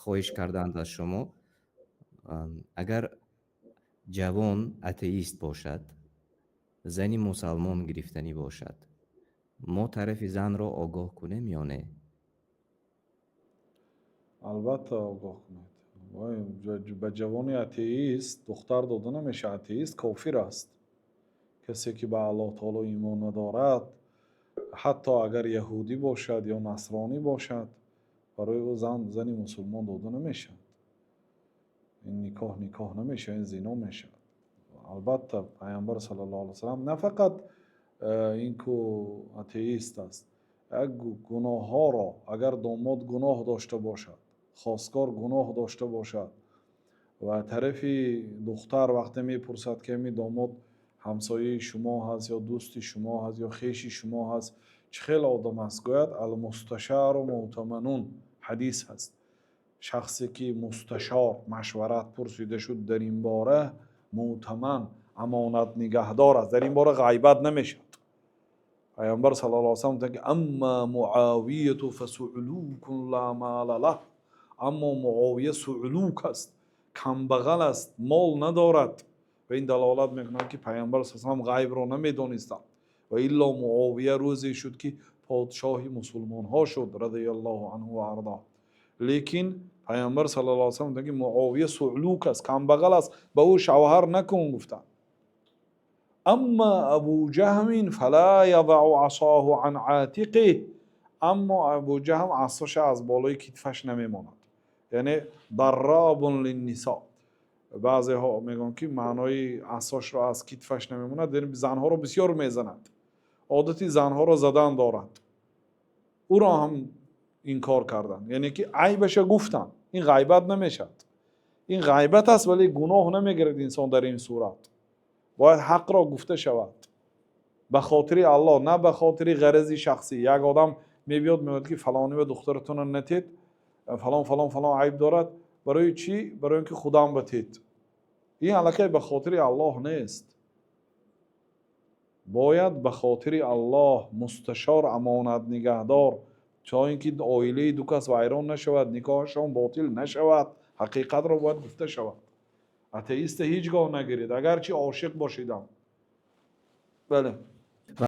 Хоҳиш карданд аз шумо: агар ҷавон атеист бошад, зани мусалмон гирифтанӣ бошад, мо тарафи занро огоҳ кунем ё не? Албатта, огоҳ кунед. Ба ҷавони атеист духтар дода намешавад. Атеист кофир аст. Касе ки ба Аллоҳ таоло имон надорад, ҳатто агар яҳудӣ бошад ё насронӣ бошад, барои ӯ зани мусулмон дода намешавад. Ин никоҳ никоҳ намешавад, ин зино мешавад. Албатта, Пайғамбар саллаллоҳу алайҳи васаллам на фақат ин ку атеист аст, як гуноҳҳоро, агар домод гуноҳ дошта бошад, хосгор гуноҳ дошта бошад ва тарафи духтар вақте мепурсад, ки ҳамин домод ҳамсояи шумо ҳаст ё дӯсти шумо ҳаст ё хеши шумо ҳаст, чӣ хел одам аст, гӯяд: المستشار مؤتمن. Ҳадис ҳаст: шахсе ки мусташор, машварат пурсида шуд дар ин бора, муътаман, амонат нигаҳдор аст, дар ин бора ғайбат намешавад. Пайғамбар саллаллоҳу алайҳи васаллам гуфтанд, ки أما معاوية فصعلوك لا مال له. Аммо Муовия суълук аст, камбағал аст, мол надорад. Ва ин далолат мекунад, ки Пайғамбар с салам ғайбро намедонистанд ва илло Муовия рӯзе шуд, ки подшоҳи мусулмонҳо шуд, رضي الله عنه وأرضاه. Лекин Пайғамбар саллаллоҳу алайҳи васаллам гуфтанд, ки Муовия суълук аст, камбағал аст, ба ӯ шавҳар накун гуфтанд. أما أبو جهم فلا يضع عصاه عن عاتقه. Аммо Абу Ҷаҳм асоша аз болои китфаш намемонад, яъне ضراب للنساء. Баъзеҳо мегӯянд, ки маънои асошро аз китфаш намемонад, яъне занҳоро бисёр мезанад, одати занҳоро задан дорад. Ӯро ҳам инкор карданд, яъне ки айбаша гуфтанд. Ин ғайбат намешавад, ин ғайбат аст, вале гуноҳ намегирад инсон. Дар ин сурат бояд ҳақро гуфта шавад ба хотири Аллоҳ, на ба хотири ғарази шахсӣ. Як одам мебиёд, мегӯяд, ки фалонива духтаратонро натед, фалон, фалон, фалон айб дорад. Барои чӣ? Барои он ки худам ба тед. Ин аллакай ба хотири Аллоҳ нест. Бояд ба хотири Аллоҳ, мусташор, амонатнигаҳдор, то ин ки оилаи ду кас вайрон нашавад, никоҳашон ботил нашавад, ҳақиқатро бояд гуфта шавад. Атеиста ҳеҷ гоҳ нагиред, агарчи ошиқ бошидам. Бале.